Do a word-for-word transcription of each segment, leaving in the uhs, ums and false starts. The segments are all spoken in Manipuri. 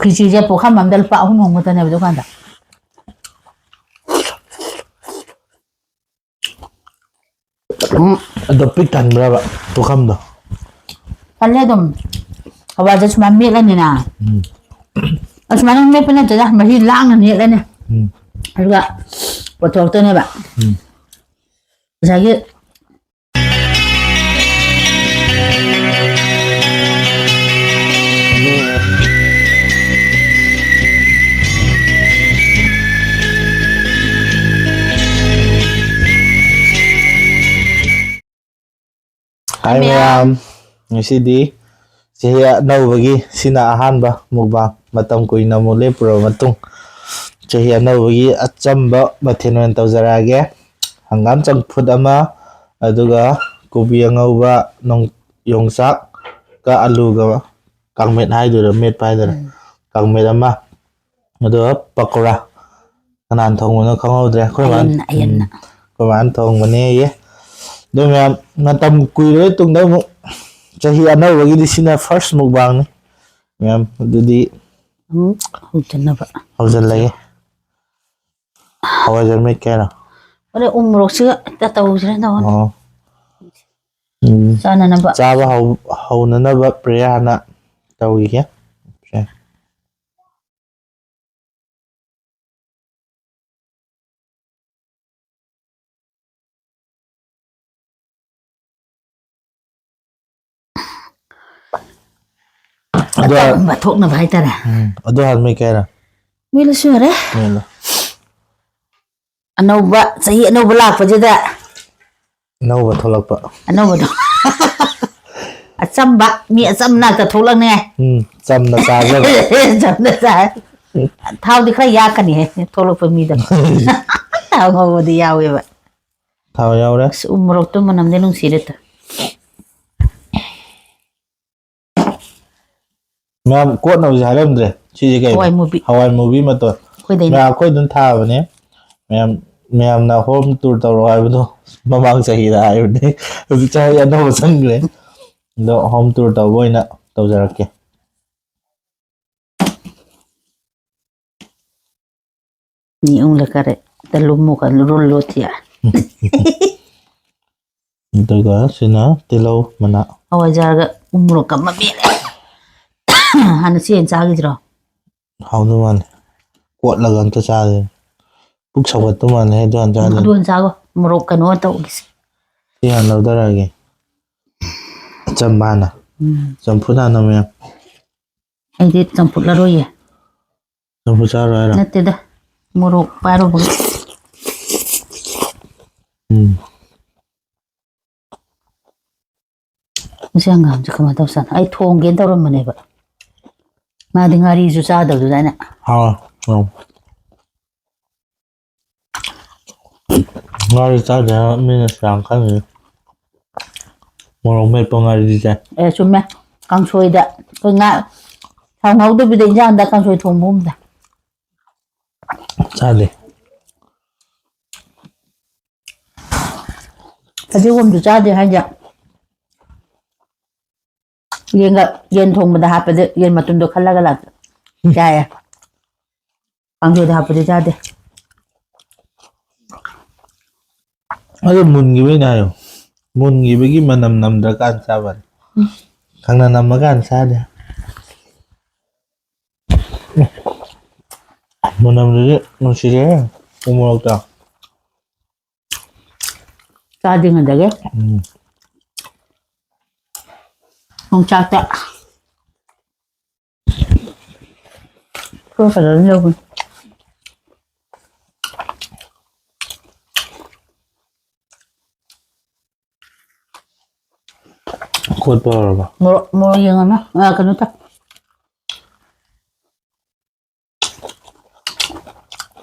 ꯈꯦꯆꯤꯁꯦ ꯄꯨꯈꯝ ꯑꯝꯗ ꯂꯨꯄꯥ ꯑꯍꯨꯝ ꯑꯍꯨꯝ ꯈꯛꯇꯅꯦꯕ ꯗꯨꯀꯥꯟꯗ꯫ ꯎꯝ꯫ ꯑꯗꯣ ꯄꯤꯛ ꯊꯟꯕ꯭ꯔꯕ ꯄꯨꯈꯝꯗꯣ? ꯊꯜꯂꯦ ꯑꯗꯨꯝ꯫ ꯍꯋꯥꯏꯁꯦ ꯁꯨꯃꯥꯏꯅ ꯃꯦꯠꯂꯅꯤꯅ꯫ ꯎꯝ꯫ ꯑꯁꯨꯃꯥꯏꯅ ꯃꯦꯠꯄ ꯅꯠꯇꯦꯗ, ꯃꯍꯤ ꯂꯥꯡꯅ ꯃꯦꯠꯂꯅꯤ꯫ ꯎꯝ꯫ ꯑꯗꯨꯒ ꯄꯨꯊꯣꯔꯛꯇꯣꯏꯅꯦꯕ꯫ ꯎꯝ꯫ ꯉꯁꯥꯏꯒꯤ ꯍꯥꯏ ꯃꯌꯥꯝ꯫ ꯃꯌꯥꯝ, ꯉꯁꯤꯗꯤ ꯆꯍꯤ ꯑꯅꯧꯕꯒꯤ ꯁꯤꯅ ꯑꯍꯥꯟꯕ mukbang, ꯃꯇꯝ ꯀꯨꯏꯅ ꯑꯃꯨꯛ ꯂꯦꯞꯄꯨꯔꯕ ꯃꯇꯨꯡ ꯆꯍꯤ ꯑꯅꯧꯕꯒꯤ ꯑꯆꯝꯕ ꯃꯊꯦꯜ ꯑꯣꯏꯅ ꯇꯧꯖꯔꯛꯑꯒꯦ꯫ ꯍꯪꯒꯥꯝ ꯆꯝꯐꯨꯠ ꯑꯃ, ꯑꯗꯨꯒ ꯀꯣꯕꯤ ꯑꯉꯧꯕ, ꯅꯣꯡ-, ꯌꯣꯡꯆꯥꯛꯀ ꯑꯂꯨꯒ ꯀꯥꯡꯃꯦꯠ ꯍꯥꯏꯗꯣꯏꯔꯥ, ꯃꯦꯠꯄ ꯍꯥꯏꯗꯣꯏꯔꯥ, ꯎꯝ꯫ ꯀꯥꯡꯃꯦꯠ ꯑꯃ, ꯑꯗꯨꯒ ꯄꯀꯣꯔꯥ꯫ ꯀꯅꯥꯅ ꯊꯣꯡꯕꯅꯣ ꯈꯪꯍꯧꯗ꯭ꯔꯦ꯫ ꯑꯩꯈꯣꯏ ꯃꯥꯅ, ꯑꯌꯟꯅ, ꯑꯌꯟꯅ꯫ ꯎꯝ, ꯑꯩꯈꯣꯏ ꯃꯥꯅ ꯊꯣꯡꯕꯅꯦꯌꯦ꯫ ꯑꯗꯨ ꯃꯌꯥꯝ, ꯃꯇꯝ ꯀꯨꯏꯔꯣꯏ ꯇꯨꯡꯗ ꯑꯃꯨꯛ ꯆꯍꯤ ꯑꯅꯧꯕꯒꯤꯗꯤ ꯁꯤꯅ first mukbangꯅꯤ꯫ ꯃꯌꯥꯝ, ꯑꯗꯨꯗꯤ ꯑꯃꯨꯛ ꯍꯧꯖꯅꯕ꯫ ꯍꯧꯖꯜꯂꯒꯦ꯫ ꯍꯋꯥꯏꯖꯥꯔ ꯃꯦꯠꯀꯦ ꯍꯥꯏꯔꯣ? ꯍꯣꯔꯦꯟ ꯎ ꯃꯣꯔꯣꯛꯁꯤꯒ ꯍꯦꯛꯇ ꯇꯧꯁꯤꯔ ꯇꯧꯕꯅꯤ꯫ ꯑꯣ꯫ ꯎꯝ꯫ ꯆꯥꯅꯅꯕ꯫ ꯆꯥꯕ ꯍꯧ-, ꯍꯧꯅꯅꯕ prayer ꯍꯥꯟꯅ ꯇꯧꯈꯤꯒꯦ꯫ ꯁꯦ꯫ ꯑꯗꯣ ꯑꯆꯝꯕ ꯊꯣꯛꯅꯕ ꯍꯥꯏꯇꯥꯔꯦ꯫ ꯎꯝ, ꯑꯗꯨ ꯍꯥꯟꯅ ꯃꯦꯠꯀꯦ ꯍꯥꯏꯔꯣ? ꯃꯦꯠꯂꯁꯨ ꯌꯥꯔꯦ꯫ ꯃꯦꯠꯂꯣ꯫ ꯑꯅꯧꯕ, ꯆꯍꯤ ꯑꯅꯧꯕ ꯂꯥꯛꯄꯁꯤꯗ꯫ ꯑꯅꯧꯕ ꯊꯣꯛꯂꯛꯄ꯫ ꯑꯅꯧꯕꯗꯣ꯫ ꯑꯆꯝꯕ, ꯃꯤ ꯑꯆꯝꯕ ꯉꯥꯛꯇ ꯊꯣꯛꯂꯛꯅꯤꯉꯥꯏ꯫ ꯎꯝ, ꯆꯝꯅ ꯆꯥꯖꯕ꯫ ꯆꯝꯅ ꯆꯥꯏ꯫ ꯊꯥꯎꯗꯤ ꯈꯔ ꯌꯥꯛꯀꯅꯤꯍꯦ, ꯊꯣꯛꯂꯛꯄ ꯃꯤꯗꯣ꯫ ꯊꯥꯎ ꯉꯧꯕꯗꯤ ꯌꯥꯎꯋꯦꯕ꯫ ꯊꯥꯎ ꯌꯥꯎꯔꯦ꯫ ꯑꯁ, ꯎ ꯃꯣꯔꯣꯛꯇꯣ ꯃꯅꯝꯗꯤ ꯅꯨꯡꯁꯤꯔꯦ ꯇ꯫ ꯃꯌꯥꯝ ꯀꯣꯠꯅꯕꯁꯦ ꯍꯥꯏꯔꯝꯗ꯭ꯔꯦ꯫ ꯁꯤꯁꯦ ꯀꯩꯅꯣ? ꯍꯋꯥꯏ ꯃꯨꯕꯤ꯫ ꯍꯋꯥꯏ ꯃꯨꯕꯤ ꯃꯇꯣꯟ꯫ ꯑꯩꯈꯣꯏꯗꯩꯅ꯫ ꯃꯌꯥꯝ ꯑꯩꯈꯣꯏ ꯑꯗꯨꯝ ꯊꯥꯕꯅꯦ꯫ ꯃꯌꯥꯝ, ꯃꯌꯥꯝꯅ home tour ꯇꯧꯔꯛꯑꯣ ꯍꯥꯏꯕꯗꯣ ꯃꯃꯥꯡ ꯆꯍꯤꯗ ꯍꯥꯏꯕꯅꯦ꯫ ꯍꯧꯖꯤꯛ ꯆꯍꯤ ꯑꯅꯧꯕ ꯆꯪꯈ꯭ꯔꯦ꯫ ꯑꯗꯣ home tour ꯇꯧꯕ ꯑꯣꯏꯅ ꯇꯧꯖꯔꯛꯀꯦ꯫ ꯅꯤ ꯑꯍꯨꯝ ꯂꯩꯈꯔꯦ꯫ ꯇ ꯂꯨꯝꯃꯨ ꯀ ꯔꯨꯜꯂꯣ ꯊꯤꯌꯥ꯫ ꯑꯗꯨꯒ ꯁꯤꯅ ꯇꯤꯜꯍꯧ ꯃꯅꯥ꯫ ꯍꯋꯥꯏꯖꯥꯔꯒ ꯎꯃꯣꯔꯣꯛꯀ ꯑꯃ ꯃꯦꯠꯂꯦ꯫ ꯍꯥꯟꯅ ꯁꯤ ꯑꯣꯏꯅ ꯆꯥꯈꯤꯁꯤꯔꯣ? ꯍꯥꯎꯗꯧ ꯃꯥꯜꯂꯦ꯫ ꯀꯣꯠꯂꯒ ꯑꯝꯇ ꯆꯥꯗꯣꯏꯅꯤ꯫ ꯄꯨꯛ ꯁꯧꯒꯠꯇꯧ ꯃꯥꯜꯂꯦ ꯑꯗꯨ ꯍꯥꯟꯅ ꯎꯝ, ꯆꯥꯗꯣꯏꯅꯤ꯫ ꯑꯗꯨ ꯑꯣꯏꯅ ꯆꯥꯈꯣ꯫ ꯃꯣꯔꯣꯛ ꯀꯩꯅꯣ ꯇꯧꯈꯤꯁꯦ꯫ ꯁꯤ ꯍꯥꯟꯅ ꯂꯧꯊꯔꯛꯑꯒꯦ꯫ ꯑꯆꯝꯕ ꯍꯥꯟꯅ꯫ ꯎꯝ꯫ ꯆꯝꯐꯨꯠ ꯍꯥꯟꯅ ꯃꯌꯥꯝ꯫ ꯑꯩꯗꯤ ꯆꯝꯐꯨꯠꯂꯔꯣꯏꯌꯦ꯫ ꯆꯝꯐꯨꯠ ꯆꯥꯔꯣꯏ ꯍꯥꯏꯔꯣ? ꯅꯠꯇꯦꯗ꯫ ꯃꯣꯔꯣꯛ ꯄꯥꯏꯔꯨꯕꯒꯤ꯫ ꯎꯝ꯫ ꯃꯁꯤ ꯍꯪꯒꯥꯝꯁꯦ ꯀꯃꯥꯏꯅ ꯇꯧꯁꯥꯅꯣ? ꯑꯩ ꯊꯣꯡꯒꯦꯅ ꯇꯧꯔꯝꯕꯅꯦꯕ꯫ ꯃꯥꯗꯤ ꯉꯥꯔꯤꯁꯨ ꯆꯥꯗꯕꯗꯨꯗ ꯑꯩꯅ ꯍꯥꯎ꯫ ꯎꯝ꯫ ꯉꯥꯔꯤ ꯆꯥꯗꯦ ꯍꯥꯏꯕ ꯃꯤꯅ ꯁꯨꯌꯥꯝ ꯈꯜꯂꯤꯁꯦ꯫ ꯃꯣꯔꯣꯛ ꯃꯦꯠꯄ ꯉꯥꯔꯤꯗꯤ ꯆꯥꯏ꯫ ꯑꯦ, ꯆꯨꯝꯃꯦ꯫ ꯀꯥꯡꯁꯣꯏꯗ ꯑꯩꯈꯣꯏ ꯉꯥ ꯊꯥꯎ ꯉꯧꯗꯕꯤꯗ ꯏꯟꯖꯥꯡꯗ ꯀꯥꯡꯁꯣꯏ ꯊꯣꯡꯕꯒꯨꯝꯕꯗ꯫ ꯆꯥꯗꯦ꯫ ꯐꯗꯤꯒꯣꯝꯁꯨ ꯆꯥꯗꯦ ꯍꯥꯏꯁꯦ꯫ ꯌꯦꯟꯒ, ꯌꯦꯟ ꯊꯣꯡꯕꯗ ꯍꯥꯞꯄꯗꯤ ꯌꯦꯟ ꯃꯇꯨꯝꯗꯣ ꯈꯜꯂꯒ ꯂꯥꯛ-, ꯆꯥꯏꯌꯦ꯫ ꯀꯥꯡꯁꯣꯏꯗ ꯍꯥꯞꯄꯗꯤ ꯆꯥꯗꯦ꯫ ꯑꯗꯨ ꯃꯨꯟꯈꯤꯕꯩꯅꯦ ꯍꯥꯏꯌꯣ꯫ ꯃꯨꯟꯈꯤꯕꯒꯤ ꯃꯅꯝ ꯅꯝꯗ꯭ꯔꯀꯥꯟ ꯆꯥꯕꯅꯤ꯫ ꯎꯝ꯫ ꯈꯪꯅ ꯅꯝꯃꯀꯥꯟ ꯆꯥꯗꯦ꯫ ꯃꯅꯝꯗꯨꯗꯤ ꯅꯨꯡꯁꯤꯔꯦꯍꯦ, ꯎ ꯃꯣꯔꯣꯛꯇꯣ꯫ ꯆꯥꯗ꯭ꯔꯤꯉꯩꯗꯒꯤ꯫ ꯎꯝ꯫ ꯌꯣꯡꯆꯥꯛꯇ꯫ ꯈꯔ ꯐꯖꯅ ꯌꯧꯕꯅꯤ꯫ ꯀꯣꯠꯄ ꯍꯧꯔꯕ? ꯃꯣꯔꯣꯛ, ꯃꯣꯔꯣꯛ ꯌꯦꯡꯉꯅ꯫ ꯑ, ꯀꯩꯅꯣ ꯇꯧ꯫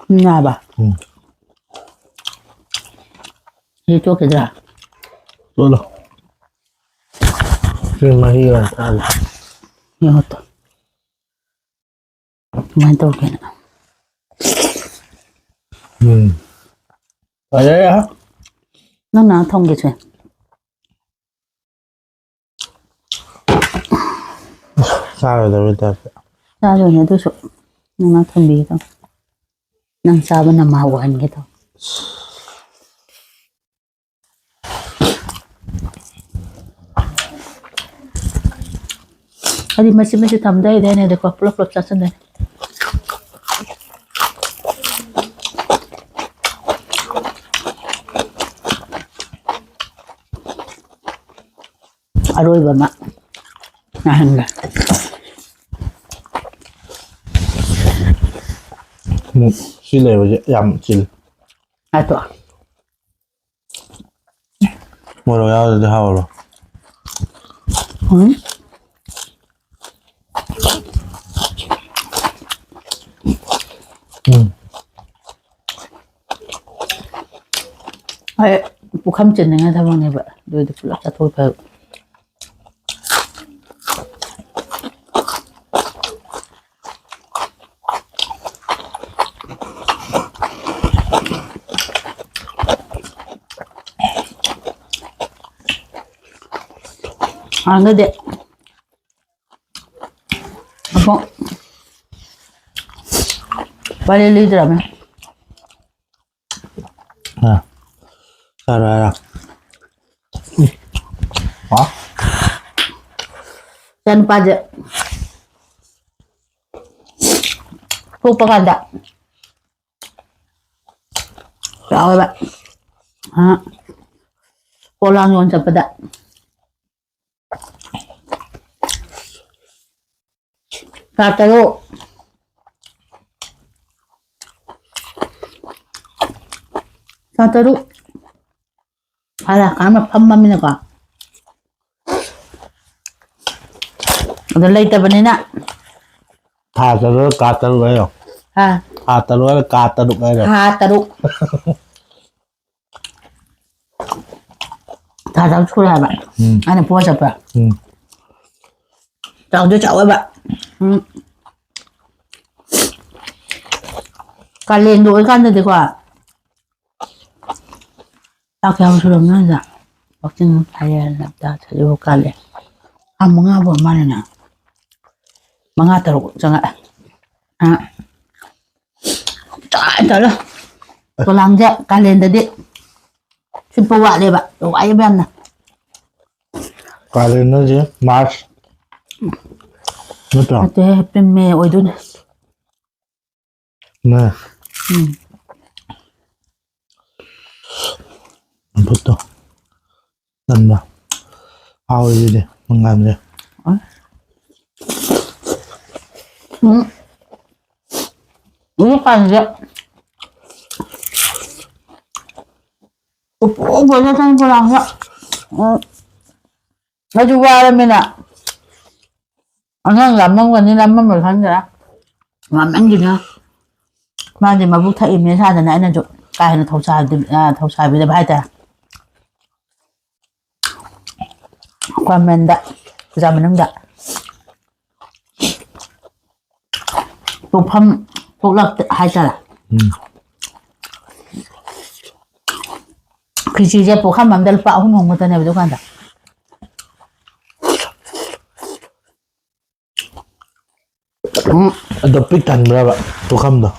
ꯅꯥꯕ? ꯎꯝ꯫ ꯁꯤ ꯇꯣꯛꯈꯤꯗ꯭ꯔꯥ? ꯇꯣꯠꯂꯣ꯫ ꯁꯤ ꯃꯍꯤ ꯑꯣꯏꯅ ꯊꯛꯑꯒꯦ꯫ ꯌꯦꯡꯉꯣ ꯇꯣ꯫ ꯀꯃꯥꯏꯅ ꯇꯧꯒꯦꯅ꯫ ꯎꯝ꯫ ꯐꯖꯔꯦ꯫ ꯅꯪ ꯅꯍꯥꯟ ꯊꯝꯒꯦꯁꯦ꯫ ꯆꯥꯔꯣꯏꯗꯕꯩ ꯇꯥꯏꯞꯇ꯫ ꯆꯥꯗꯣꯏꯅꯦ ꯑꯗꯨꯁꯨ꯫ ꯅꯪꯅ ꯊꯝꯕꯤꯒꯗꯕ꯫ ꯅꯪ ꯆꯥꯕꯅ ꯃꯍꯥꯎ ꯑꯣꯏꯍꯟꯒꯦ ꯇꯧ꯫ ꯑꯗꯨꯗꯤ ꯃꯆꯦꯠ ꯃꯆꯦꯠ ꯊꯝꯗ ꯌꯥꯗꯦꯅꯦ꯫ ꯑꯗꯨꯀꯣ ꯄꯨꯂꯞ ꯄꯨꯂꯞ ꯆꯥꯁꯤꯟꯗꯣꯏꯅꯦ꯫ ꯑꯔꯣꯏꯕ ꯑꯃ ꯉꯥꯏꯍꯟꯒꯦ꯫ ꯎꯝ, ꯁꯤ ꯂꯩꯕꯁꯦ ꯌꯥꯝ ꯆꯤꯜꯂꯤ꯫ ꯑꯗꯣ ꯃꯣꯔꯣꯛ ꯌꯥꯎꯗ꯭ꯔꯗꯤ ꯍꯥꯎꯔꯣ꯫ ꯎꯝ꯫ ꯎꯝ꯫ ꯑꯩ ꯄꯨꯈꯝ ꯆꯤꯟꯅꯤꯡꯉꯥꯏ ꯊꯕꯛꯅꯦꯕ, ꯑꯗꯨꯏꯗꯤ ꯄꯨꯂꯞ ꯆꯥꯊꯣꯛꯈ꯭ꯔꯦꯕ꯫ ꯍꯥꯟꯅꯗꯤ ꯑꯃꯨꯛ ꯋꯥꯔꯤ ꯂꯤꯗ꯭ꯔꯕꯅꯦ꯫ ꯑ, ꯆꯥꯔꯣ ꯍꯥꯏꯔꯣ? ꯎꯝ. ꯍꯥ? ꯏꯆꯥꯅꯨꯄꯥꯁꯦ ꯄꯣꯛꯄ ꯀꯥꯟꯗ ꯌꯥꯎꯋꯦꯕ꯫ ꯑ, ꯄꯣꯂꯥꯡ ꯌꯣꯟ ꯆꯠꯄꯗ ꯊꯥ ꯇꯔꯨꯛ, ꯊꯥ ꯇꯔꯨꯛ ꯍꯥꯏꯔ ꯀꯥꯟꯗ ꯐꯝꯃꯃꯤꯅꯀꯣ꯫ ꯑꯗꯣ ꯂꯩꯇꯕꯅꯤꯅ꯫ ꯊꯥ ꯇꯔꯨꯛ ꯀꯥ ꯇꯔꯨꯛ ꯍꯥꯏꯔꯣ? ꯍꯥ? ꯊꯥ ꯇꯔꯨꯛ ꯍꯥꯏꯔꯣ, ꯀꯥ ꯇꯔꯨꯛ ꯍꯥꯏꯔꯣ? ꯊꯥ ꯇꯔꯨꯛ꯫ ꯊꯥ ꯇꯔꯨꯛ ꯁꯨꯔꯦ ꯍꯥꯏꯕ꯫ ꯎꯝ. ꯑꯩꯅ ꯄꯣꯠ ꯆꯠꯄ꯫ ꯎꯝ. ꯆꯥꯎꯗꯤ ꯆꯥꯎꯋꯦꯕ꯫ ꯎꯝ. ꯀꯥꯂꯦꯟꯒ ꯑꯣꯏꯀꯥꯟꯗꯗꯤꯀꯣ꯫ ꯆꯥꯛ ꯀꯌꯥꯝ ꯁꯨꯔꯝꯅꯣ ꯍꯥꯏꯗ꯫ ꯀꯛꯆꯤꯡ ꯐꯥꯏꯔꯦꯜ ꯂꯝꯇꯥ ꯁꯖꯤꯕꯨ ꯀꯥꯂꯦꯟ꯫ ꯊꯥ ꯃꯉꯥꯕꯨ ꯃꯥꯅꯤꯅ꯫ ꯃꯉꯥ ꯇꯔꯨꯛ ꯆꯪꯉꯛꯑꯦ꯫ ꯑ, ꯇꯥꯏ ꯇꯧꯔꯣ꯫ ꯄꯣꯂꯥꯡꯁꯦ ꯀꯥꯂꯦꯟꯗꯗꯤ ꯁꯤꯠꯄ ꯋꯥꯠꯂꯦꯕ, ꯋꯥꯏꯑꯦꯕ ꯌꯥꯝꯅ꯫ ꯀꯥꯂꯦꯟ ꯍꯥꯏꯁꯦ ꯃꯥꯔꯆ ꯅꯠꯇ꯭ꯔꯣ? ꯅꯠꯇꯦ, ꯑꯦꯄ꯭ꯔꯤꯜ, ꯃꯦ ꯑꯣꯏꯗꯣꯏꯅꯦ꯫ ꯃꯦ꯫ ꯎꯝ꯫ ꯆꯝꯐꯨꯠꯇꯣ ꯇꯟꯕ꯫ ꯍꯥꯎꯔꯤꯗꯨꯗꯤ ꯃꯪꯒꯜꯁꯦ꯫ ꯎꯝ꯫ ꯍꯧꯖꯤꯛꯀꯥꯟꯁꯦ ꯎꯄꯨ ꯎꯄꯨꯗ ꯆꯪ ꯄꯣꯂꯥꯡꯁꯦ꯫ ꯎꯝ꯫ ꯑꯩꯁꯨ ꯋꯥꯔꯃꯤꯅ ꯑꯉꯥꯡ ꯂꯥꯝꯃꯝꯒꯅꯤ, ꯂꯥꯝꯃꯝꯃꯣꯏ ꯈꯪꯗ꯭ꯔꯦ꯫ ꯂꯥꯝꯃꯟꯈꯤꯗꯅ ꯃꯥꯗꯤ ꯃꯕꯨꯛ ꯊꯛꯏꯅꯦ ꯁꯥꯗꯅ ꯑꯩꯅꯁꯨ ꯀꯥ ꯍꯦꯟꯅ ꯊꯧꯁꯥꯗ-, ꯑ, ꯊꯧꯁꯥꯕꯤꯗꯕ ꯍꯥꯏꯇꯥꯔꯦ꯫ ꯒꯣꯔꯃꯦꯟꯗ, ꯑꯣꯖꯥ ꯃꯅꯨꯡꯗ ꯄꯣꯛꯐꯝ ꯄꯣꯛꯂꯛꯇ ꯍꯥꯏꯇꯥꯔꯦ꯫ ꯎꯝ꯫ ꯈꯦꯆꯤꯁꯦ ꯄꯨꯈꯝ ꯑꯃꯗ ꯂꯨꯄꯥ ꯑꯍꯨꯝ ꯑꯍꯨꯝ ꯈꯛꯇꯅꯦꯕ ꯗꯨꯀꯥꯟꯗ꯫ ꯎꯝ꯫ ꯑꯗꯣ ꯄꯤꯛ ꯊꯟꯕ꯭ꯔꯕ ꯄꯨꯈꯝꯗꯣ?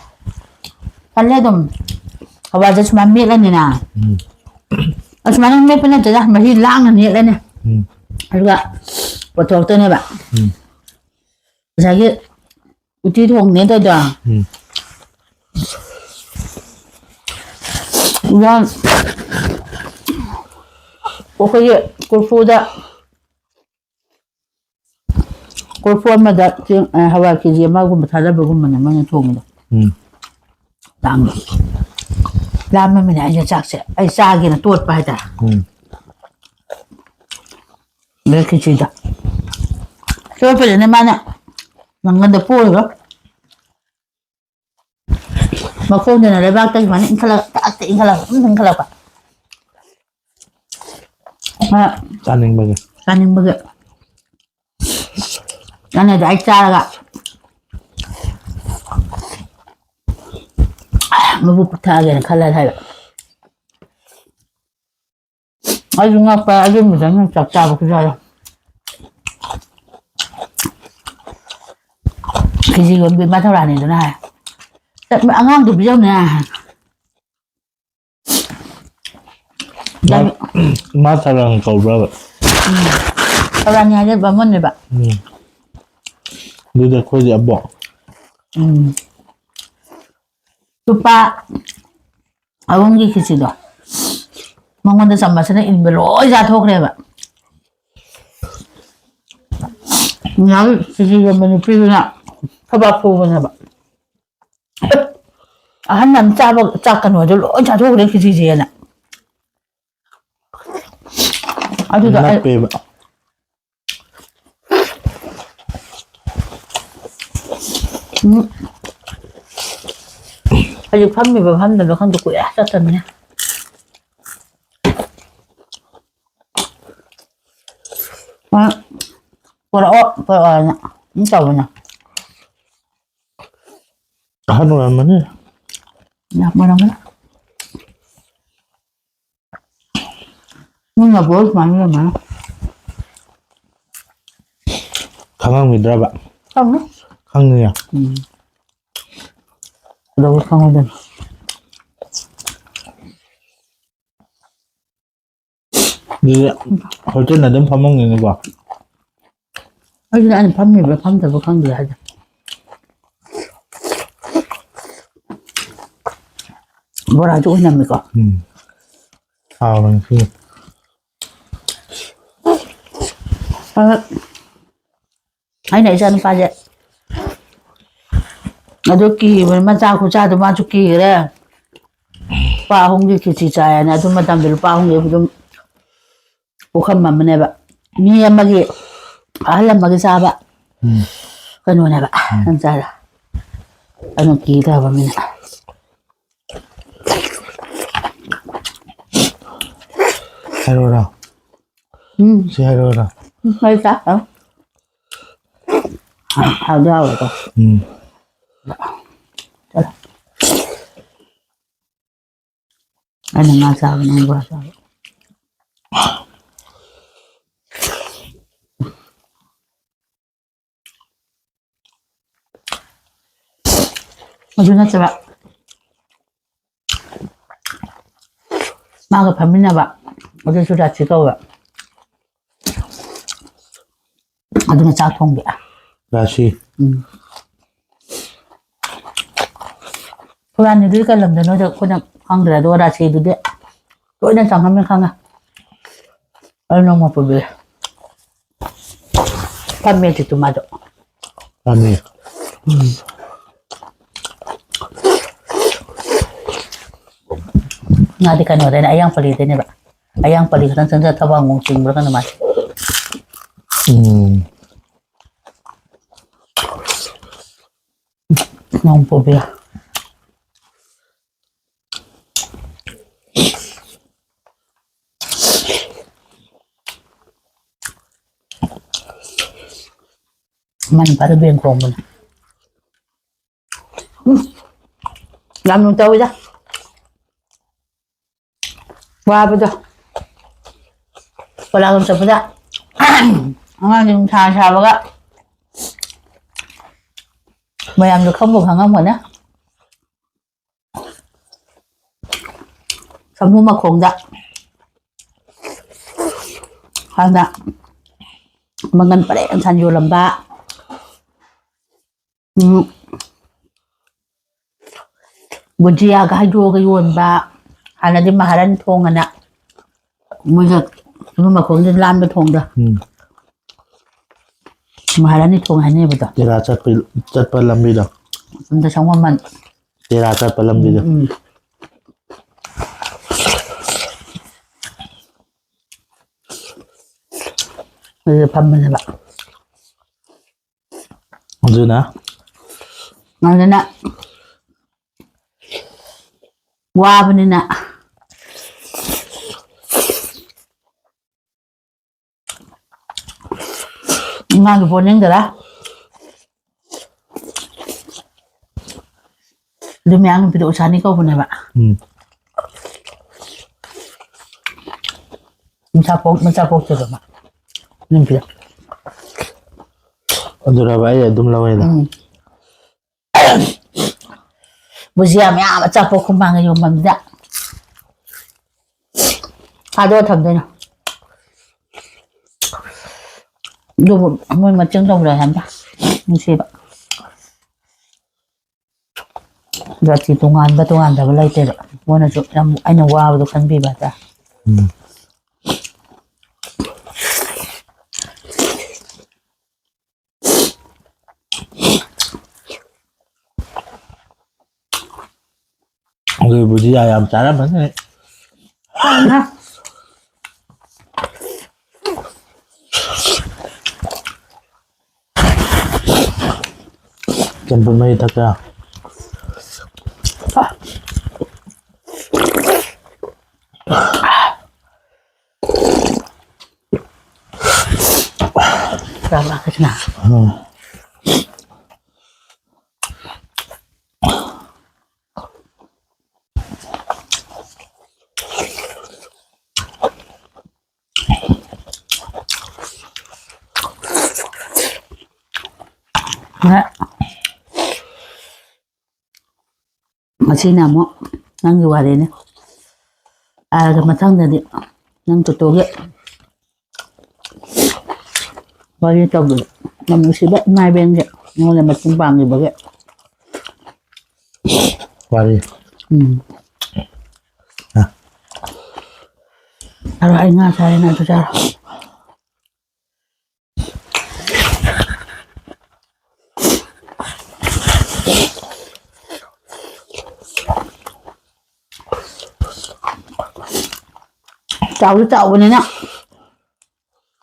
ꯊꯜꯂꯦ ꯑꯗꯨꯝ꯫ ꯍꯋꯥꯏꯁꯦ ꯁꯨꯃꯥꯏꯅ ꯃꯦꯠꯂꯅꯤꯅ꯫ ꯎꯝ꯫ ꯑꯁꯨꯃꯥꯏꯅ ꯃꯦꯠꯄ ꯅꯠꯇꯦꯗ, ꯃꯍꯤ ꯂꯥꯡꯅ ꯃꯦꯠꯂꯅꯤ꯫ ꯎꯝ꯫ ꯑꯗꯨꯒ ꯄꯨꯊꯣꯔꯛꯇꯣꯏꯅꯦꯕ꯫ ꯎꯝ꯫ ꯉꯁꯥꯏꯒꯤ ꯎꯇꯤ ꯊꯣꯡꯅꯦ ꯇꯧꯗꯣ꯫ ꯎꯝ꯫ ꯎꯌꯥꯟ-, ꯑꯩꯈꯣꯏꯒꯤ ꯀꯣꯔꯐꯨꯗ, ꯀꯣꯔꯐꯨ ꯑꯃꯗ ꯆꯦꯡ, ꯑ, ꯍꯋꯥꯏ ꯀꯦ ꯖꯤ ꯑꯃꯒꯨꯝꯕ ꯊꯥꯗꯕꯒꯨꯝꯕꯅꯦ ꯃꯣꯏꯅ ꯊꯣꯡꯉꯤꯗꯣ꯫ ꯎꯝ꯫ ꯂꯥꯝꯃꯦ꯫ ꯂꯥꯝꯃꯃꯤꯅ ꯑꯩꯁꯦ ꯆꯥꯛꯁꯦ ꯑꯩ ꯆꯥꯒꯦꯅ ꯇꯣꯠꯄ ꯍꯥꯏꯇꯥꯔꯦ꯫ ꯎꯝ꯫ ꯑꯗꯩ ꯈꯦꯆꯤꯗꯣ ꯇꯣꯠꯄꯗꯅꯦ ꯃꯥꯅ ꯃꯪꯒꯟꯗꯣ ꯄꯣꯛꯑꯒ ꯃꯈꯣꯡꯗꯨꯅ ꯂꯩꯕꯥꯛꯇ ꯁꯨꯃꯥꯏꯅ ꯏꯟꯈꯠꯂꯒ, ꯇꯛ ꯇꯛ ꯏꯟꯈꯠꯂꯒ ꯑꯗꯨꯝ ꯏꯟꯈꯠꯂꯛꯄ꯫ ꯑ, ꯆꯥꯅꯤꯡꯕꯒꯤ꯫ ꯆꯥꯅꯤꯡꯕꯒꯤ꯫ ꯑꯩꯅ ꯑꯗꯨ ꯑꯩ ꯆꯥꯔꯒ ꯃꯕꯨꯛ ꯄꯤꯛꯊꯛꯑꯒꯦꯅ ꯈꯜꯂ ꯍꯥꯏꯕ꯫ ꯑꯩꯁꯨ ꯉꯛꯄ, ꯑꯗꯨꯝꯕꯗ ꯅꯪ ꯆꯥꯛ ꯆꯥꯕ ꯈꯨꯆꯥꯗꯣ꯫ ꯈꯦꯆꯤ ꯌꯣꯟꯕꯤ ꯃꯥ ꯊꯧꯔꯥꯅꯤꯗꯨꯅ ꯍꯥꯏ, ꯑꯉꯥꯡꯗꯨ ꯄꯤꯖꯧꯅꯦ꯫ ꯃꯥ, ꯃꯥ ꯇꯔꯥꯡ ꯀꯧꯕ꯭ꯔꯕ? ꯇꯔꯥꯡ ꯍꯥꯏꯁꯦ ꯕꯥꯃꯣꯟꯅꯦꯕ꯫ ꯎꯝ꯫ ꯑꯗꯨꯗꯤ ꯑꯩꯈꯣꯏꯗꯤ ꯑꯕꯣꯛ꯫ ꯎꯝ꯫ ꯂꯨꯄꯥ ꯑꯍꯨꯝꯒꯤ ꯈꯦꯆꯤꯗꯣ ꯃꯉꯣꯟꯗ ꯆꯥꯃꯁꯅ ꯏꯟꯕ ꯂꯣꯏ ꯆꯥꯊꯣꯛꯈ꯭ꯔꯦꯕ꯫ ꯉꯥꯏꯍꯥꯛ ꯈꯦꯆꯤ ꯌꯣꯟꯕ ꯅꯨꯄꯤꯗꯨꯅ ꯊꯕꯥꯛ ꯄꯨꯕꯅꯦꯕ꯫ ꯑꯍꯟ ꯑꯃ ꯆꯥꯕ ꯆꯥꯛ ꯀꯩꯅꯣꯗꯣ ꯂꯣꯏ ꯆꯥꯊꯣꯛꯈ꯭ꯔꯦ ꯈꯦꯆꯤꯁꯦꯅ꯫ ꯑꯗꯨꯗ ꯑꯩ ꯅꯞꯄꯦꯕ꯫ ꯎꯝ꯫ ꯍꯧꯖꯤꯛ ꯐꯝꯃꯤꯕ ꯐꯝꯗꯕ ꯈꯪꯗꯦ, ꯀꯨꯏꯔꯦ ꯆꯠꯇꯕꯅꯤꯅ꯫ ꯃꯥ ꯄꯨꯔꯛꯑꯣ, ꯄꯨꯔꯛꯑꯣꯅ ꯑꯗꯨꯝ ꯇꯧꯕꯅꯦ꯫ ꯑꯍꯟ ꯑꯣꯏꯔꯝꯃꯅꯤ꯫ ꯌꯥꯝ ꯑꯣꯏꯔꯝꯃꯅꯤ꯫ ꯃꯤꯅ ꯕꯣꯜ ꯁꯨꯃꯥꯏꯅ ꯌꯦꯡꯉꯅꯤ꯫ ꯈꯪꯉꯝꯈꯤꯗ꯭ꯔꯕ? ꯈꯪꯅꯤ꯫ ꯈꯪꯅꯤꯌꯦ꯫ ꯎꯝ꯫ ꯀꯩꯗꯧꯕꯩ ꯈꯪꯉꯣꯏꯗꯣꯏꯅꯣ? ꯑꯗꯨꯗꯤ ꯍꯣꯇꯦꯜ ꯑꯗꯨꯝ ꯐꯝꯃꯝꯒꯅꯤꯀꯣ? ꯑꯗꯨꯅ ꯑꯩꯅ ꯐꯝꯃꯤꯕ꯭ꯔꯥ ꯐꯝꯗꯕ꯭ꯔꯥ ꯈꯪꯗꯦ ꯍꯥꯏꯗꯣ꯫ ꯕꯣꯔꯥꯁꯨ ꯑꯣꯏꯅꯝꯃꯤꯀꯣ꯫ ꯎꯝ꯫ ꯍꯥꯎꯕꯅꯤ ꯁꯤ꯫ ꯑ, ꯑꯩꯅ ꯏꯆꯥ ꯅꯨꯄꯥꯁꯦ ꯑꯗꯨ ꯀꯤꯕꯅꯤ, ꯃꯆꯥ ꯈꯨꯆꯥꯗꯣ ꯃꯥꯁꯨ ꯀꯤꯈ꯭ꯔꯦ꯫ ꯂꯨꯄꯥ ꯑꯍꯨꯝꯒꯤ ꯈꯦꯆꯤ ꯆꯥꯏꯅ ꯑꯗꯨ ꯃꯇꯝꯗ ꯂꯨꯄꯥ ꯑꯍꯨꯝꯒꯤ ꯑꯗꯨꯝ ꯄꯨꯈꯝ ꯑꯃꯅꯦꯕ꯫ ꯃꯤ ꯑꯃꯒꯤ, ꯑꯍꯜ ꯑꯃꯒꯤ ꯆꯥꯕ ꯎꯝ꯫ ꯀꯩꯅꯣꯅꯦꯕ, ꯎꯝ꯫ ꯅꯪ ꯆꯥꯏꯗꯣ꯫ ꯑꯗꯨ ꯀꯤꯗꯕ ꯃꯤꯅ꯫ ꯍꯥꯏꯔꯣꯔꯥ? ꯎꯝ꯫ ꯁꯤ ꯍꯥꯏꯔꯣꯔꯥ? ꯎꯝ, ꯍꯣꯏ, ꯆꯥ, ꯆꯥ꯫ ꯍꯥꯎꯗꯤ ꯍꯥꯎꯋꯦꯀꯣ꯫ ꯎꯝ꯫ ꯆꯠꯂꯣ꯫ ꯑꯩꯅ ꯉꯥ ꯆꯥꯕ, ꯅꯪ ꯕꯣꯔꯥ ꯆꯥꯕ꯫ ꯑꯗꯨ ꯅꯠꯇꯕ, ꯃꯥꯒ ꯐꯝꯃꯤꯟꯅꯕ, ꯑꯗꯨꯁꯨ ꯔꯥꯁꯤ ꯀꯧꯕ꯫ ꯑꯗꯨꯅ ꯆꯥꯛ ꯊꯣꯡꯕꯤ꯫ ꯔꯥꯁꯤ꯫ ꯎꯝ꯫ ꯐꯨꯔꯥꯅꯤꯗꯨꯗꯤ ꯀꯩ ꯂꯝꯗꯅꯣꯗ ꯑꯩꯈꯣꯏꯅ ꯈꯪꯗ꯭ꯔꯦ, ꯑꯗꯨꯒ ꯔꯥꯁꯤꯗꯨꯗꯤ ꯂꯣꯏꯅ ꯆꯪꯉꯝꯃꯦ ꯈꯪꯉꯦ꯫ ꯑꯗꯨ ꯅꯣꯡꯃ ꯄꯨꯕꯤꯔꯦ꯫ ꯐꯝꯃꯦ ꯑꯗꯨꯁꯨ ꯃꯥꯗꯣ꯫ ꯐꯝꯃꯦ꯫ ꯎꯝ꯫ ꯃꯥꯗꯤ ꯀꯩꯅꯣꯗꯩꯅꯦ, ꯑꯌꯥꯡ ꯄꯜꯂꯤꯗꯩꯅꯦꯕ꯫ ꯑꯌꯥꯡ ꯄꯜꯂꯤ ꯈꯛꯇꯪ ꯆꯪꯖ ꯊꯕꯛ ꯑꯃꯨꯛ ꯆꯤꯡꯕ꯭ꯔꯥ ꯀꯩꯅꯣ ꯃꯥꯗꯤ꯫ ꯎꯝ꯫ ꯅꯣꯡ ꯄꯨꯕꯤꯌꯨ꯫ ꯃꯥꯏ ꯅꯨꯄꯥꯗꯣ ꯕꯦꯡ ꯈꯣꯡꯕꯅꯦ꯫ ꯎꯝ꯫ ꯌꯥꯝ ꯅꯨꯡ ꯇꯧꯋꯤꯗ꯫ ꯋꯥꯕꯗꯣ꯫ ꯄꯣꯂꯥꯡ ꯆꯠꯄꯗ ꯑꯉꯥꯡꯁꯤꯡ ꯅꯨꯡꯁꯥ ꯁꯥꯕꯒ ꯃꯌꯥꯝꯁꯨ ꯈꯪꯕꯨ ꯈꯪꯉꯝꯒꯅꯤ꯫ ꯁꯥꯃꯨ ꯃꯈꯣꯡꯗ ꯍꯥꯟꯅ ꯃꯪꯒꯟ ꯄꯔꯦꯡ ꯁꯥꯟ ꯌꯣꯜꯂꯝꯕ, ꯎꯝ, ꯕꯨꯖꯤꯌꯥꯒ ꯍꯩꯗꯣꯛꯑꯒ ꯌꯣꯟꯕ, ꯍꯥꯟꯅꯗꯤ ꯃꯍꯥꯔꯥꯅꯤ ꯊꯣꯡ ꯑꯅ ꯃꯣꯏꯒ ꯁꯥꯃꯨ ꯃꯈꯣꯡꯗ ꯂꯥꯟꯕ ꯊꯣꯡꯗꯣ꯫ ꯎꯝ꯫ ꯃꯍꯥꯔꯥꯅꯤ ꯊꯣꯡ ꯍꯥꯏꯅꯕꯗꯣ꯫ ꯇꯦꯔꯥ ꯆꯠꯄ, ꯆꯠꯄ ꯂꯝꯕꯤꯗꯣ꯫ ꯑꯗ ꯁꯪꯒꯣꯃꯟ꯫ ꯇꯦꯔꯥ ꯆꯠꯄ ꯂꯝꯕꯤꯗꯣ꯫ ꯎꯝ, ꯎꯝ꯫ ꯑꯗꯨꯗ ꯐꯝꯕꯅꯦꯕ꯫ ꯑꯗꯨꯅ? ꯑꯗꯨꯅ ꯋꯥꯕꯅꯤꯅ꯫ ꯏꯃꯥꯒꯤ ꯄꯣꯠꯅꯤꯡꯗꯔꯥ? ꯑꯗꯨ ꯃꯌꯥꯝ ꯅꯨꯄꯤꯗꯣ ꯎꯁꯥꯅꯤ ꯀꯧꯕꯅꯦꯕ꯫ ꯎꯝ꯫ ꯃꯆꯥ ꯄꯣꯛ-, ꯃꯆꯥ ꯄꯣꯛꯇꯦꯕ ꯃꯥ꯫ ꯅꯨꯄꯤꯗꯣ꯫ ꯑꯗꯨꯔꯕ ꯑꯩ ꯑꯗꯨꯝ ꯂꯧꯋꯦꯗ꯫ ꯎꯝ꯫ ꯕꯨꯖꯤꯌꯥ ꯃꯌꯥꯝ ꯑꯆꯥꯄꯣꯠ ꯈꯨꯃꯥꯡꯒ ꯌꯣꯟꯐꯝꯗ ꯊꯥꯗꯣꯛꯑ ꯊꯝꯗꯣꯏꯅꯣ꯫ ꯑꯗꯨꯕꯨ ꯃꯣꯏ ꯃꯆꯤꯟ ꯇꯧꯔꯦ ꯍꯥꯏꯕ ꯅꯨꯡꯁꯤꯕ꯫ ꯖꯥꯇꯤ ꯇꯣꯉꯥꯟꯕ ꯇꯣꯉꯥꯟꯗꯕ ꯂꯩꯇꯦꯕ꯫ ꯃꯣꯏꯅꯁꯨ ꯌꯥꯝ ꯑꯩꯅ ꯋꯥꯕꯗꯣ ꯈꯟꯕꯤꯕ ꯍꯥꯏꯇꯥꯔꯦ꯫ ꯎꯝ꯫ ꯑꯗꯨꯕꯨꯗꯤ ꯌꯥ ꯌꯥꯝ ꯆꯥꯔꯝꯃꯅꯤ꯫ ꯆꯝꯐꯨꯠ ꯃꯍꯤ ꯊꯛꯀꯦꯔꯥ? ꯆꯥꯕ ꯀꯩꯁꯨ ꯅꯥ꯫ ꯎꯝ꯫ ꯉꯁꯤꯅ ꯑꯃꯨꯛ ꯅꯪꯒꯤ ꯋꯥꯔꯤꯅꯤ꯫ ꯑꯗ ꯃꯊꯪꯗꯗꯤ ꯅꯪ ꯇꯣꯇꯣꯒꯤ ꯋꯥꯔꯤ ꯇꯧꯕꯗ ꯌꯥꯝ ꯅꯨꯡꯁꯤꯕ ꯏꯃꯥ ꯏꯕꯦꯟꯒꯤ ꯅꯉꯣꯟꯗ ꯃꯇꯦꯡ ꯄꯥꯡꯈꯤꯕꯒꯤ ꯋꯥꯔꯤ꯫ ꯎꯝ꯫ ꯑ꯫ ꯑꯗꯣ ꯑꯩ ꯉꯥ ꯆꯥꯔꯦ, ꯅꯪꯁꯨ ꯆꯥꯔꯣ꯫ ꯆꯥꯎꯁꯨ ꯆꯥꯎꯕꯅꯤꯅ꯫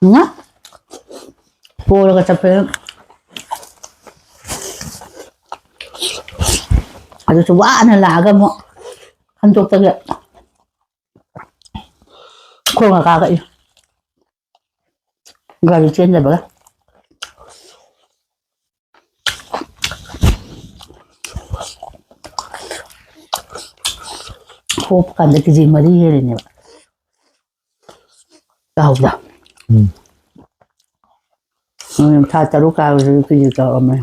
ꯉ ꯄꯣꯔꯒ ꯆꯠꯄꯗ ꯑꯗꯨꯁꯨ ꯋꯥꯅ ꯂꯥꯛꯑꯒ ꯑꯃꯨꯛ ꯈꯟꯗꯣꯛꯇꯒ ꯈꯣꯡꯅ ꯀꯥꯔꯛꯏ꯫ ꯒꯥꯔꯤ ꯆꯦꯟꯗꯕꯒ꯫ ꯍꯣꯞꯄ ꯀꯥꯟꯗ ꯀꯦꯖꯤ ꯃꯔꯤ ꯍꯦꯜꯂꯤꯅꯦꯕ꯫ ꯆꯥꯎꯕꯗ꯫ ꯎꯝ꯫ ꯎꯝ, ꯊꯥ ꯇꯔꯨꯛ ꯀꯥꯕꯗꯁꯨ ꯀꯦꯖꯤ ꯇꯧꯔꯝꯃꯦ꯫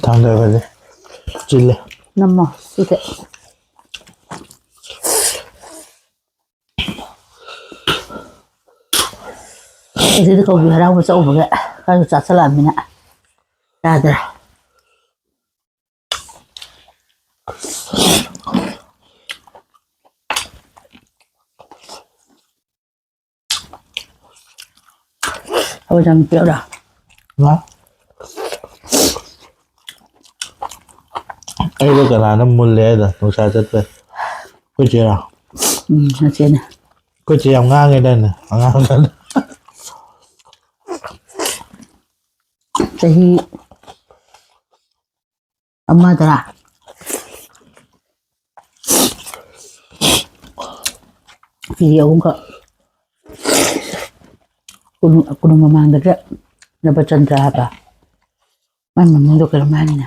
ꯊꯥꯡꯗꯔꯒꯗꯤ ꯆꯤꯜꯂꯦ꯫ ꯅꯝꯃꯣ ꯁꯤꯗ꯫ ꯑꯁꯤꯗꯤ ꯀꯧꯕꯤ ꯍꯔꯥꯎꯕ ꯆꯠꯂꯨꯕꯒ ꯈꯔꯁꯨ ꯆꯥꯁꯤꯜꯂꯛꯑꯃꯤꯅ ꯌꯥꯗ꯭ꯔꯦ꯫ ꯍꯋꯥꯏꯖꯥꯔ ꯄꯤꯔꯛꯎꯔꯥ? ꯉꯥ? ꯑꯩꯗꯣ ꯀꯅꯥꯅ ꯃꯨꯜꯂꯦ ꯍꯥꯏꯗꯣ ꯅꯨꯡꯁꯥ ꯆꯠꯄꯩ? ꯑꯩꯈꯣꯏ ꯆꯦꯔꯣ? ꯎꯝ, ꯅꯆꯦꯅꯦ꯫ ꯑꯩꯈꯣꯏ ꯆꯦ ꯌꯥꯝ ꯉꯥꯡꯉꯦꯗꯥꯏꯅꯦ ꯑꯉꯥꯡꯗ꯫ ꯆꯍꯤ ꯑꯃꯗꯔꯥ? ꯀꯦꯖꯤ ꯑꯍꯨꯝꯈꯛ꯫ ꯀꯣꯅꯨꯡ, ꯀꯣꯅꯨꯡ ꯃꯃꯥꯡꯗꯒꯤ ꯅꯕꯆꯟꯗ꯭ꯔ ꯍꯥꯏꯕ꯫ ꯃꯥꯏ ꯃꯃꯤꯡꯗꯣ ꯀꯩꯅꯣꯝ ꯍꯥꯏꯅꯤꯅꯦ꯫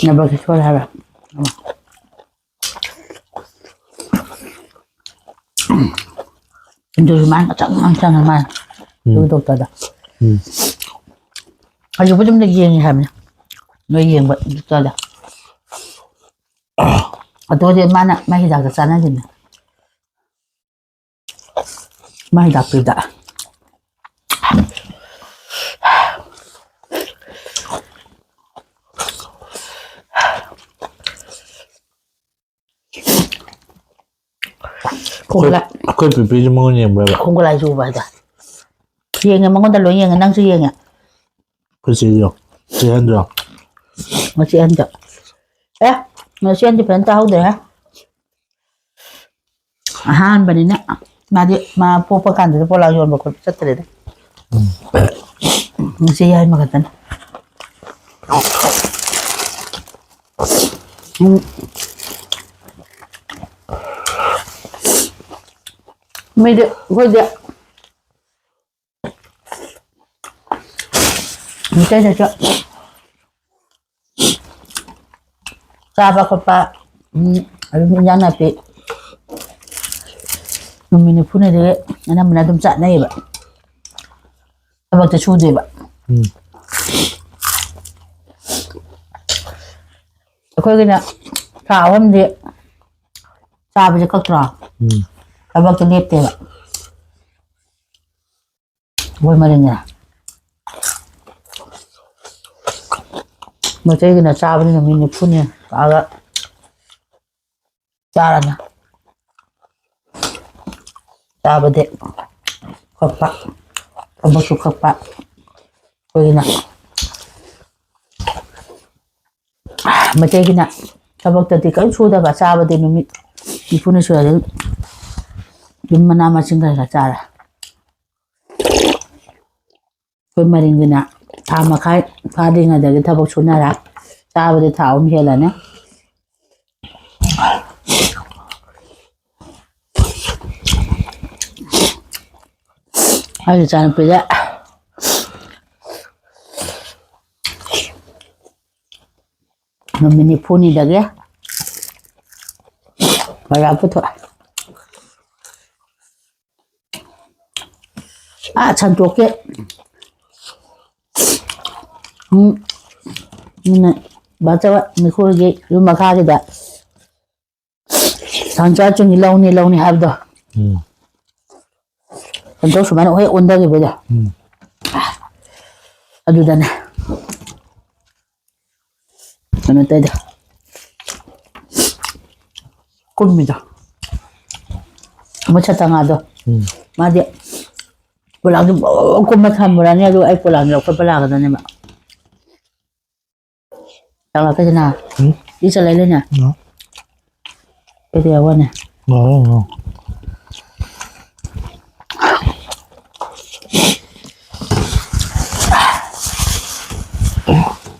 ꯅꯕꯀꯤꯁꯣꯔ ꯍꯥꯏꯕ꯫ ꯑꯗꯨꯁꯨ ꯃꯥꯅ ꯆꯪ ꯆꯪ ꯆꯪꯉꯦ ꯃꯥꯅ꯫ ꯎꯝ꯫ ꯑꯗꯨ ꯗꯣꯛꯇꯔꯗ꯫ ꯎꯝ꯫ ꯍꯧꯖꯤꯛꯄꯨꯗꯤ ꯑꯗꯨꯝ ꯌꯦꯡꯉꯤ ꯍꯥꯏꯕꯅꯤ꯫ ꯅꯣꯏ ꯌꯦꯡꯕ ꯗꯣꯛꯇꯔꯗ꯫ ꯑꯗꯨꯗꯤ ꯃꯥꯅ ꯃꯥꯏ ꯍꯤꯗꯥꯛꯇ ꯆꯥꯟꯅꯈꯤꯕꯅꯤ꯫ ꯃꯥꯏ ꯍꯤꯗꯥꯛꯇꯨꯗ꯫ ꯑꯩꯈꯣꯏ, ꯈꯣꯡꯒ꯭ꯔꯥꯏ꯫ ꯑꯩꯈꯣꯏ ꯄꯤꯄꯤꯁꯨ ꯃꯉꯣꯟ ꯌꯦꯡꯕ꯭ꯔꯕ? ꯈꯣꯡꯒ꯭ꯔꯥꯏ ꯆꯨꯕ ꯍꯥꯏꯗꯣ꯫ ꯌꯦꯡꯉꯦ, ꯃꯉꯣꯟꯗ ꯂꯣꯏ ꯌꯦꯡꯉꯦ, ꯅꯪꯁꯨ ꯌꯦꯡꯉꯦ꯫ ꯑꯩꯈꯣꯏ ꯆꯦꯁꯨ꯫ ꯆꯦ ꯑꯍꯟꯗꯣ꯫ ꯃꯆꯦ ꯑꯍꯟꯗꯣ꯫ ꯑꯦ, ꯃꯆꯦ ꯑꯍꯟꯗꯤ ꯐꯖꯅ ꯇꯥꯍꯧꯗ꯭ꯔꯦꯍꯦ꯫ ꯑꯍꯥꯟꯕꯅꯤꯅ ꯃꯥꯗꯤ ꯃꯥ ꯄꯣꯛꯄ ꯀꯥꯟꯗꯗꯤ ꯄꯣꯂꯥꯡ ꯌꯣꯟꯕ ꯈꯣꯠꯄ ꯆꯠꯇ꯭ꯔꯦꯗ꯫ ꯎꯝ꯫ ꯃꯆꯦ ꯌꯥꯏꯃ ꯈꯛꯇꯅꯤ꯫ ꯎꯝ꯫ ꯃꯤꯗꯤ ꯑꯩꯈꯣꯏꯗꯤ ꯃꯩꯇꯩꯗꯁꯨ ꯆꯥꯕ ꯈꯣꯠꯄ, ꯎꯝ, ꯑꯗꯨꯝ ꯏꯟꯖꯥꯡ ꯅꯥꯄꯤ ꯅꯨꯃꯤꯠ ꯅꯤꯐꯨꯅꯤꯗꯒꯤ ꯑꯅꯝꯕꯅ ꯑꯗꯨꯝ ꯆꯠꯅꯩꯌꯦꯕ꯫ ꯊꯕꯛꯇꯤ ꯁꯨꯗꯦꯕ꯫ ꯎꯝ꯫ ꯑꯩꯈꯣꯏꯒꯤꯅ ꯊꯥ ꯑꯍꯨꯝꯗꯤ ꯆꯥꯕꯁꯦ ꯀꯛꯇ꯭ꯔꯣ? ꯎꯝ꯫ ꯊꯕꯛꯇꯣ ꯂꯦꯞꯇꯦꯕ꯫ ꯃꯣꯏ ꯃꯔꯤꯅꯦ꯫ ꯃꯩꯇꯩꯒꯤꯅ ꯆꯥꯕꯗꯤ ꯅꯨꯃꯤꯠ ꯅꯤꯐꯨꯅꯤ ꯀꯛꯑꯒ ꯆꯥꯔꯅꯤ꯫ ꯆꯥꯕꯗꯤ ꯀꯛꯄ, ꯊꯕꯛꯁꯨ ꯀꯛꯄ꯫ ꯑꯩꯈꯣꯏꯒꯤꯅ ꯃꯩꯇꯩꯒꯤꯅ ꯊꯕꯛꯇꯗꯤ ꯀꯔꯤꯝ ꯁꯨꯗꯕ, ꯆꯥꯕꯗꯤ ꯅꯨꯃꯤꯠ ꯅꯤꯐꯨꯅꯤ ꯁꯨꯔꯗꯤ ꯑꯗꯨꯝ ꯃꯅꯥ ꯃꯁꯤꯡ ꯈꯔ ꯈꯔ ꯆꯥꯔꯦ꯫ ꯑꯩꯈꯣꯏ ꯃꯔꯤꯡꯒꯤꯅ ꯊꯥ ꯃꯈꯥꯏ ꯐꯥꯗ꯭ꯔꯤꯉꯩꯗꯒꯤ ꯊꯕꯛ ꯁꯨꯅꯔꯦ꯫ ꯆꯥꯕꯗꯤ ꯊꯥ ꯑꯍꯨꯝ ꯍꯦꯜꯂꯅꯤ꯫ ꯑꯩ ꯏꯆꯥꯅꯨꯄꯤꯗ ꯅꯨꯃꯤꯠ ꯅꯤꯐꯨꯅꯤꯗꯒꯤ ꯕꯖꯥꯔ ꯄꯨꯊꯣꯛꯑꯦ꯫ ꯑꯥ, ꯁꯟꯇꯣꯛꯀꯤ꯫ ꯎꯝ꯫ ꯎꯝ, ꯕꯥꯆꯧ ꯃꯤꯈꯨꯜꯒꯤ ꯌꯨꯝ ꯃꯈꯥꯒꯤꯗ ꯁꯟꯆꯥ ꯆꯨꯡꯒꯤ ꯂꯧꯅꯤ, ꯂꯧꯅꯤ ꯍꯥꯏꯕꯗꯣ꯫ ꯎꯝ꯫ ꯁꯟꯇꯣꯛ ꯁꯨꯃꯥꯏꯅ ꯍꯦꯛ ꯑꯣꯟꯊꯈꯤꯕꯗꯣ꯫ ꯎꯝ꯫ ꯑꯗꯨꯗꯅꯦ꯫ ꯀꯩꯅꯣ ꯇꯧꯗꯦ꯫ ꯀꯨꯝꯃꯤꯗꯣ꯫ ꯃꯣꯏ ꯁꯇꯉꯥꯗꯣ꯫ ꯎꯝ꯫ ꯃꯥꯗꯤ ꯄꯣꯂꯥꯡꯗꯣ ꯕꯣ ꯀꯨꯝꯃ ꯊꯝꯃꯨꯔꯅꯤ, ꯑꯗꯨꯒ ꯑꯩ ꯄꯣꯂꯥꯡꯗꯣ ꯂꯧꯈꯠꯄ ꯂꯥꯛꯀꯗꯕꯅꯦꯕ꯫ ꯆꯥꯛ ꯂꯥꯛꯀꯗꯅ? ꯎꯝ꯫ ꯏ ꯆꯠꯂ ꯂꯩꯅꯦ? ꯎꯝ꯫ ꯀꯩꯗꯧ ꯌꯥꯎꯕꯅꯦ? ꯉꯥꯎꯔꯦ, ꯉꯥꯎꯔꯦ꯫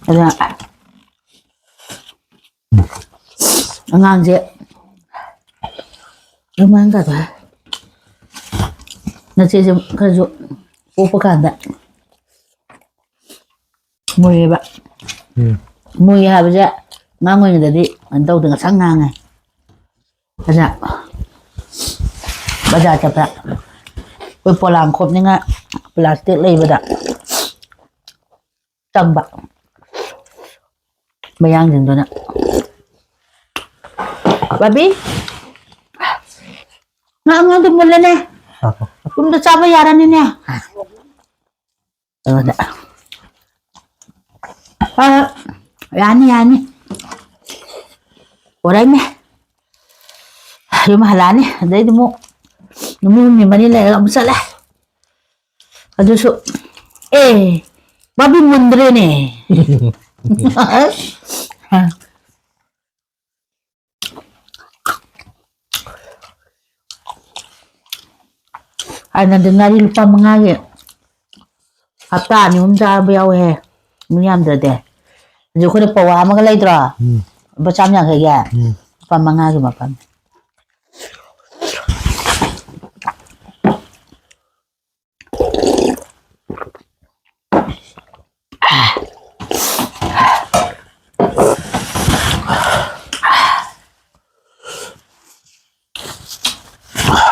ꯑꯗ ꯑꯉꯥꯡꯁꯦ ꯑꯗꯨꯃꯥꯏꯅ ꯀꯥꯗꯣ ꯍꯥꯏ꯫ ꯅꯆꯦꯁꯦ ꯈꯔꯁꯨ ꯄꯣꯛꯄ ꯀꯥꯟꯗ ꯃꯣꯏꯌꯦꯕ꯫ ꯎꯝ꯫ ꯃꯣꯏ ꯍꯥꯏꯕꯁꯦ ꯑꯉꯥꯡ ꯑꯣꯏꯔꯤꯉꯩꯗꯗꯤ ꯀꯩꯅꯣ ꯇꯧꯗꯦ, ꯉꯁꯪ ꯉꯥꯡꯉꯦ꯫ ꯑꯗ ꯕꯖꯥꯔ ꯆꯠꯄꯗ ꯑꯩꯈꯣꯏ ꯄꯣꯂꯥꯡ ꯈꯣꯞꯅꯤꯡꯉꯥꯏ ꯄ꯭ꯂꯥꯁꯇꯤꯛ ꯂꯩꯕꯗ ꯆꯪꯕ ꯃꯌꯥꯡꯁꯤꯡꯗꯨꯅ ꯕꯥꯕꯤ, ꯉꯥ ꯑꯉꯧꯕꯗꯨ ꯃꯨꯜꯂꯦꯅꯦ꯫ ꯌꯨꯝꯗ ꯆꯥꯕ ꯌꯥꯔꯅꯤꯅꯦ꯫ ꯑꯗꯨꯅ, ꯑ, ꯌꯥꯅꯤ, ꯌꯥꯅꯤ꯫ ꯄꯣꯔꯛꯏꯅꯦ꯫ ꯌꯨꯝ ꯍꯜꯂꯛꯑꯅꯤ꯫ ꯑꯗꯩꯗꯤ ꯑꯃꯨꯛ ꯅꯨꯃꯤꯠ ꯍꯨꯝꯅꯤ ꯃꯔꯤ ꯂꯩꯔꯒ ꯑꯃꯨꯛ ꯆꯠꯂꯦ꯫ ꯑꯗꯨꯁꯨ, ꯑꯦ, ꯕꯥꯕꯤ ꯃꯨꯟꯗ꯭ꯔꯦꯅꯦ꯫ ꯍꯥꯟꯅꯗꯤ ꯉꯥꯔꯤ ꯂꯨꯄꯥ ꯃꯉꯥꯒꯤ ꯍꯞꯇꯥ ꯑꯅꯤ ꯑꯍꯨꯝ ꯆꯥꯕ ꯌꯥꯎꯋꯦꯍꯦ, ꯃꯤ ꯌꯥꯝꯗ꯭ꯔꯗꯤ꯫ ꯍꯧꯖꯤꯛ ꯑꯩꯈꯣꯏꯅ ꯄꯋꯥ ꯑꯃꯒ ꯂꯩꯗ꯭ꯔꯣ? ꯎꯝ꯫ ꯂꯨꯄꯥ ꯆꯥꯝ ꯌꯥꯡꯈꯩꯒꯤ꯫ ꯎꯝ꯫ ꯂꯨꯄꯥ ꯃꯉꯥꯒꯤ ꯃꯐꯝ꯫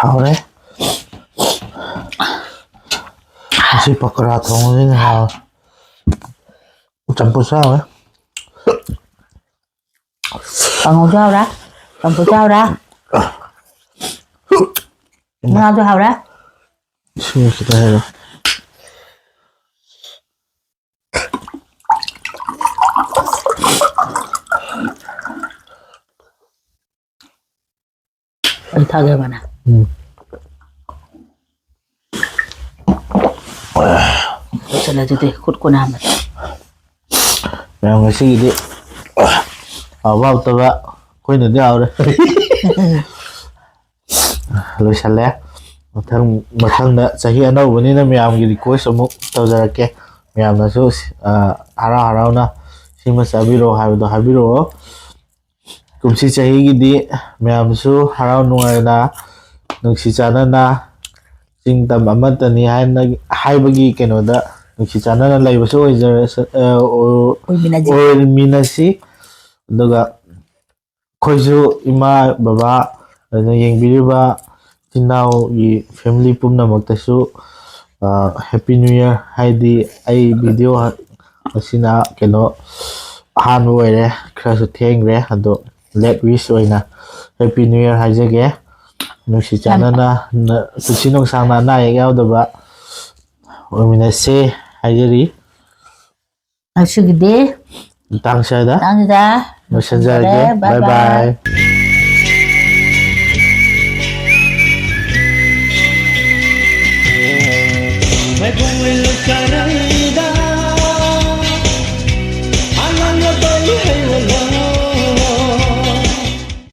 ꯍꯥꯎꯔꯦ꯫ ꯉꯁꯤ ꯄꯀꯣꯔꯥ ꯊꯣꯡꯕꯅꯤꯅ ꯍꯥꯎꯔꯦ꯫ ꯆꯝꯐꯨꯠꯁꯨ ꯍꯥꯎꯔꯦ꯫ ꯀꯥꯡꯍꯧꯁꯨ ꯍꯥꯎꯔꯦ, ꯆꯝꯐꯨꯠꯁꯨ ꯍꯥꯎꯔꯦ, ꯉꯥꯁꯨ ꯍꯥꯎꯔꯦ꯫ ꯏꯁꯤꯡ ꯈꯤꯇ ꯍꯩꯔꯣ꯫ ꯑꯩ ꯊꯥꯒꯦ ꯍꯥꯏꯕꯅꯦ꯫ ꯎꯝ꯫ ꯂꯣꯏꯁꯜꯂꯦ ꯑꯗꯨꯗꯤ ꯈꯨꯠ ꯀꯣꯟꯅ ꯍꯥꯝꯕꯗ꯫ ꯃꯌꯥꯝ ꯉꯁꯤꯒꯤꯗꯤ ꯍꯥꯎꯕ ꯍꯥꯎꯇꯕ ꯑꯩꯈꯣꯏꯅꯗꯤ ꯍꯥꯎꯔꯦ꯫ ꯂꯣꯏꯁꯜꯂꯦ꯫ ꯃꯊꯪ, ꯃꯊꯪꯗ ꯆꯍꯤ ꯑꯅꯧꯕꯅꯤꯅ ꯃꯌꯥꯝꯒꯤ request ꯑꯃꯨꯛ ꯇꯧꯖꯔꯛꯀꯦ꯫ ꯃꯌꯥꯝꯅꯁꯨ, ꯑ, ꯍꯔꯥꯎ ꯍꯔꯥꯎꯅ ꯁꯤꯃ ꯆꯥꯕꯤꯔꯛꯑꯣ ꯍꯥꯏꯕꯗꯣ ꯍꯥꯏꯕꯤꯔꯛꯑꯣ꯫ ꯀꯨꯝꯁꯤ ꯆꯍꯤꯒꯤꯗꯤ ꯃꯌꯥꯝꯁꯨ ꯍꯔꯥꯎ ꯅꯨꯡꯉꯥꯏꯅ, ꯅꯨꯡꯁꯤ ꯆꯥꯟꯅꯅ, ꯆꯤꯡ ꯇꯝ ꯑꯃꯠꯇꯅꯤ ꯍꯥꯏꯅ, ꯍꯥꯏꯕꯒꯤ ꯀꯩꯅꯣꯗ ꯅꯨꯡꯁꯤ ꯆꯥꯟꯅꯅ ꯂꯩꯕꯁꯨ ꯑꯣꯏꯖꯔꯁ-, ꯑ, ꯑꯣ-, ꯑꯣꯏꯃꯤꯟꯅꯁꯤ꯫ ꯑꯣꯏꯃꯤꯟꯅꯁꯤ꯫ ꯑꯗꯨꯒ ꯑꯩꯈꯣꯏꯁꯨ ꯏꯃꯥ, ꯕꯕꯥ, ꯑꯗꯨꯅ ꯌꯦꯡꯕꯤꯔꯤꯕ ꯏꯆꯤꯟ ꯏꯅꯥꯎꯒꯤ family ꯄꯨꯝꯅꯃꯛꯇꯁꯨ, ꯑ, Happy New Year꯫ ꯍꯥꯏꯗꯤ ꯑꯩ video ꯑꯁꯤꯅ ꯀꯩꯅꯣ ꯑꯍꯥꯟꯕ ꯑꯣꯏꯔꯦ, ꯈꯔꯁꯨ ꯊꯦꯡꯈ꯭ꯔꯦ, ꯑꯗꯣ ꯂꯦꯠ ꯋꯤꯁ ꯑꯣꯏꯅ ꯍꯦꯄꯤ ꯅ꯭ꯌꯨ ꯏꯌꯔ ꯍꯥꯏꯖꯒꯦ꯫ ꯅꯨꯡꯁꯤ ꯆꯥꯟꯅꯅ, ꯅ-, ꯄꯨꯟꯁꯤ ꯅꯨꯡꯁꯥꯡꯅ, ꯑꯅꯥ ꯑꯌꯦꯛ ꯌꯥꯎꯗꯕ ꯑꯣꯏꯃꯤꯟꯅꯁꯦ ꯍꯥꯏꯖꯔꯤ꯫ ꯉꯁꯤꯒꯤꯗꯤ ꯃꯇꯥꯡ ꯁ꯭ꯋꯥꯏꯗ ꯇꯥꯡꯁꯤꯗ ꯂꯣꯏꯁꯤꯟꯖꯔꯒꯦ꯫ ꯂꯣꯏꯁꯤꯟꯖꯔꯦ꯫ ꯕꯥꯏ ꯕꯥꯏ꯫